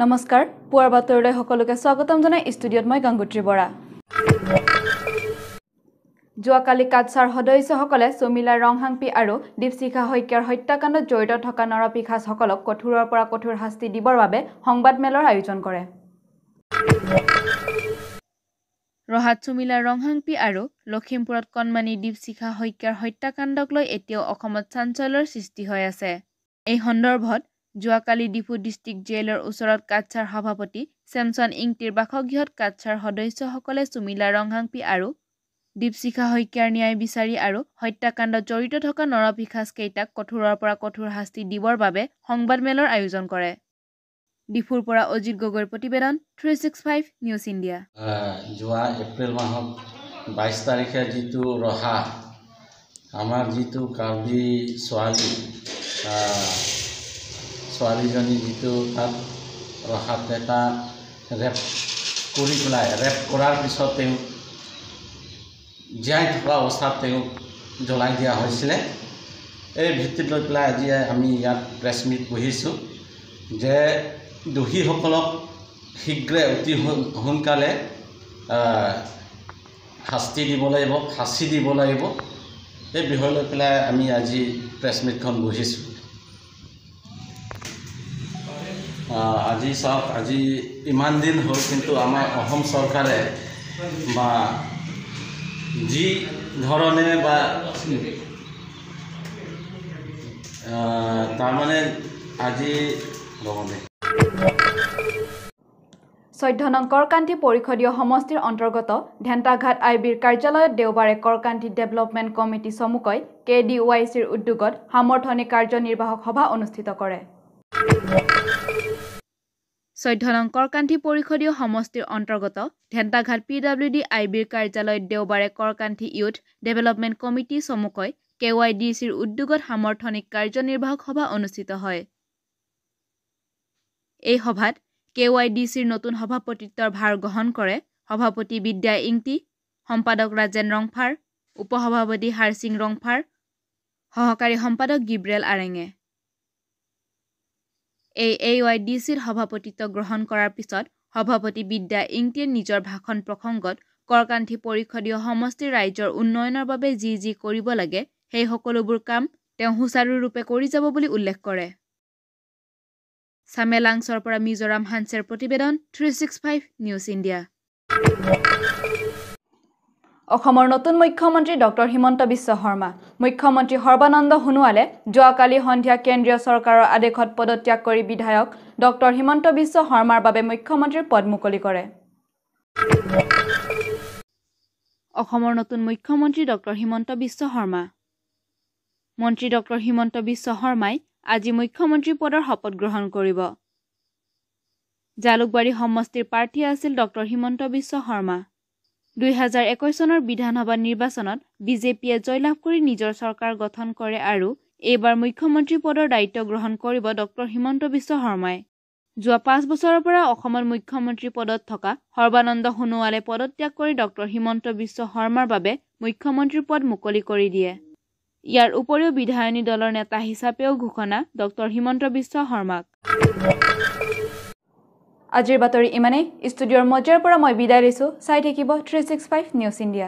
নমস্কাৰ, পুৱাৰ বাতৰিলৈ সকলোকে স্বাগতম জনাই ষ্টুডিঅ'ত মই গংগোত্ৰী বৰা। যোৱাকালি কাটছাৰ সদস্যসকলে চুমিলা ৰংহাংপি আৰু দীপশিখা শইকীয়াৰ হত্যাকাণ্ডত জড়িত থকা নৰপিশাচসকলক কঠোৰৰ পৰা কঠোৰ শাস্তি দিবৰ বাবে সংবাদমেলৰ আয়োজন কৰে। ৰহাত চুমিলা ৰংহাংপি আৰু লখিমপুৰত কণমানি দীপশিখা শইকীয়াৰ হত্যাকাণ্ডক লৈ এতিয়াও অসমত চাঞ্চল্যৰ সৃষ্টি হৈ আছে। এই সন্দৰ্ভত যোৱাকালি ডিফু ডিষ্ট্ৰিক্ট জেইলৰ ওচৰত কাটছাৰ সভাপতি চেমছন ইংতিৰ বাসগৃহত কাটছাৰ সদস্যসকলে চুমিলা ৰংহাংপি আৰু দীপশিখা শইকীয়াৰ ন্যায় বিচাৰি আৰু হত্যাকাণ্ডত জড়িত থকা নৰপিশাচকেইটাক কঠোৰৰ পৰা কঠোৰ শাস্তি দিবৰ বাবে সংবাদমেলৰ আয়োজন কৰে। ডিফুৰ পৰা অজিত গগৈৰ প্ৰতিবেদন, 365 নিউজ ইণ্ডিয়া। যোৱা এপ্ৰিল মাহত 22 তাৰিখে যিটো ৰহা আমাৰ যিটো কাৰ্বি ছোৱালীজনী যিটো তাত ৰহাত এটা ৰেপ কৰি পেলাই, ৰেপ কৰাৰ পিছত তেওঁক জীয়াই থকা অৱস্থাত তেওঁক জ্বলাই দিয়া হৈছিলে। এই ভিত্তিত লৈ পেলাই আজি আমি ইয়াত প্ৰেছ মিট বহিছোঁ যে দোষীসকলক শীঘ্ৰে অতি সোনকালে শাস্তি দিব লাগিব, ফাঁচি দিব লাগিব। এই বিষয় লৈ পেলাই আমি আজি প্ৰেছ মিটখন বহিছোঁ। আজি চাওক, আজি ইমান দিন হ'ল, কিন্তু আমাৰ অসম চৰকাৰে বা যি ধৰণে বা তাৰমানে আজি ৰ'ব। 14 নং কৰকান্তি পৰিষদীয় সমষ্টিৰ অন্তৰ্গত ধেন্টাঘাট আই বিৰ কাৰ্যালয়ত দেওবাৰে কৰকান্তি ডেভেলপমেণ্ট কমিটি চমুকৈ কে ডি ৱাই চিৰ উদ্যোগত সামৰ্থনিক কাৰ্যনিৰ্বাহক সভা অনুষ্ঠিত কৰে। 14 নং কৰকান্তি পৰিষদীয় সমষ্টিৰ অন্তৰ্গত ধেন্টাঘাট পি ডাব্লিউ ডি আই বিৰ কাৰ্যালয়ত দেওবাৰে কৰকান্তি ইউথ ডেভেলপমেণ্ট কমিটি চমুকৈ কে ৱাই ডি চিৰ উদ্যোগত সামৰ্থনিক কাৰ্যনিৰ্বাহক সভা অনুষ্ঠিত হয়। এই সভাত কে ৱাই ডি চিৰ নতুন সভাপতিত্বৰ ভাৰ গ্ৰহণ কৰে সভাপতি বিদ্যা ইংতি, সম্পাদক ৰাজেন ৰংফাৰ, উপসভাপতি হাৰসিং ৰংফাৰ, সহকাৰী সম্পাদক গিব্ৰেল আৰেঙে। এই এ ৱাই ডি চিৰ সভাপতিত্ব গ্ৰহণ কৰাৰ পিছত সভাপতি বিদ্যা ইংতিয়ে নিজৰ ভাষণ প্ৰসংগত কৰকান্তি পৰিষদীয় সমষ্টিৰ ৰাইজৰ উন্নয়নৰ বাবে যি যি কৰিব লাগে সেই সকলোবোৰ কাম তেওঁ সুচাৰুৰূপে কৰি যাব বুলি উল্লেখ কৰে। চামেলাংছৰ পৰা মিজোৰাম হানছেৰ প্ৰতিবেদন, 365 নিউজ ইণ্ডিয়া। অসমৰ নতুন মুখ্যমন্ত্ৰী ডক্টৰ হিমন্ত বিশ্ব শৰ্মা। মুখ্যমন্ত্ৰী সৰ্বানন্দ সোণোৱালে যোৱাকালি সন্ধিয়া কেন্দ্ৰীয় চৰকাৰৰ আদেশত পদত্যাগ কৰি বিধায়ক ডক্টৰ হিমন্ত বিশ্ব শৰ্মাৰ বাবে মুখ্যমন্ত্ৰীৰ পদ মুকলি কৰে। অসমৰ নতুন মুখ্যমন্ত্ৰী ডক্টৰ হিমন্ত বিশ্ব শৰ্মা। মন্ত্ৰী ডক্টৰ হিমন্ত বিশ্ব শৰ্মাই আজি মুখ্যমন্ত্ৰী পদৰ শপত গ্ৰহণ কৰিব। জালুকবাৰী সমষ্টিৰ প্ৰাৰ্থী আছিল ডক্টৰ হিমন্ত বিশ্ব শৰ্মা। 2021 চনৰ বিধানসভা নিৰ্বাচনত বিজেপিয়ে জয়লাভ কৰি নিজৰ চৰকাৰ গঠন কৰে আৰু এইবাৰ মুখ্যমন্ত্ৰী পদৰ দায়িত্ব গ্ৰহণ কৰিব ডক্টৰ হিমন্ত বিশ্ব শৰ্মাই। যোৱা 5 বছৰৰ পৰা অসমত মুখ্যমন্ত্ৰী পদত থকা সৰ্বানন্দ সোণোৱালে পদত্যাগ কৰি ডক্টৰ হিমন্ত বিশ্ব শৰ্মাৰ বাবে মুখ্যমন্ত্ৰীৰ পদ মুকলি কৰি দিয়ে। ইয়াৰ উপৰিও বিধায়িনী দলৰ নেতা হিচাপেও ঘোষণা ডক্টৰ হিমন্ত বিশ্ব শৰ্মাক। আজিৰ বাতৰি ইমানেই। ষ্টুডিঅ'ৰ মজিয়াৰ পৰা মই বিদায় লৈছোঁ। চাই থাকিব 365 নিউজ ইণ্ডিয়া।